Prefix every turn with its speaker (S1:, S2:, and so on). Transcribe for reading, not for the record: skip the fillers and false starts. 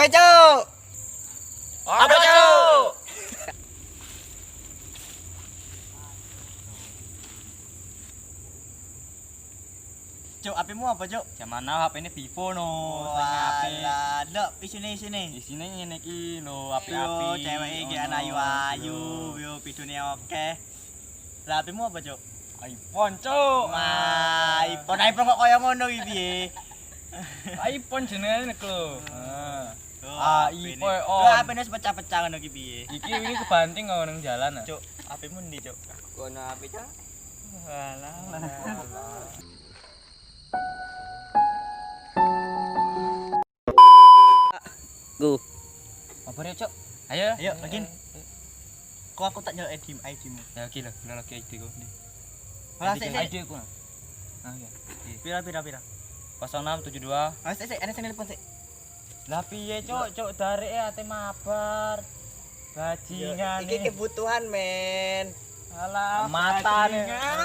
S1: Woi, Cuk.
S2: Apa, Cuk?
S1: Cuk, HP-mu apa, Cuk?
S2: Zaman now HP ini Vivo no, sing apik.
S1: Walah, lho, isine isine.
S2: Isine ngene iki lho,
S1: Yo,
S2: apik-apik.
S1: cewek iki
S2: Ngono.
S1: ayu-ayu, yo pidune oke. Lah HP-mu apa, Cuk?
S2: iPhone, Cuk.
S1: Wah, iPhone, iPhone kok kaya ngono iki piye?
S2: iPhone jenenge lho. Heeh.
S1: Oh,
S2: Ah,
S1: HP-ne.
S2: iPhone.
S1: Lho, HP-ne wis pecah-pecah ngono iki piye?
S2: Iki wingi kebanting kok nang jalan. ah.
S1: Cuk, HP-mu ndi, Cuk?
S3: Kono HP, Cuk.
S1: Walah.
S3: Go.
S2: Apa ya, Cuk? Ayo.
S1: Ayo, login. Kok aku tak nyeluk ID ID-mu.
S2: Ya iki lho, lho lagi ID ku.
S1: Lah, sik sik.
S2: ID ku. Ah iya.
S1: Pira pira pira.
S2: 0672.
S1: Ah, sik sik, ana sing nelpon sik.
S2: Lah piye, Cuk? Cuk, dareke ate mabar. Bajingan.
S1: Iki kebutuhan, men.
S2: Alah, matane.
S1: Bajingan.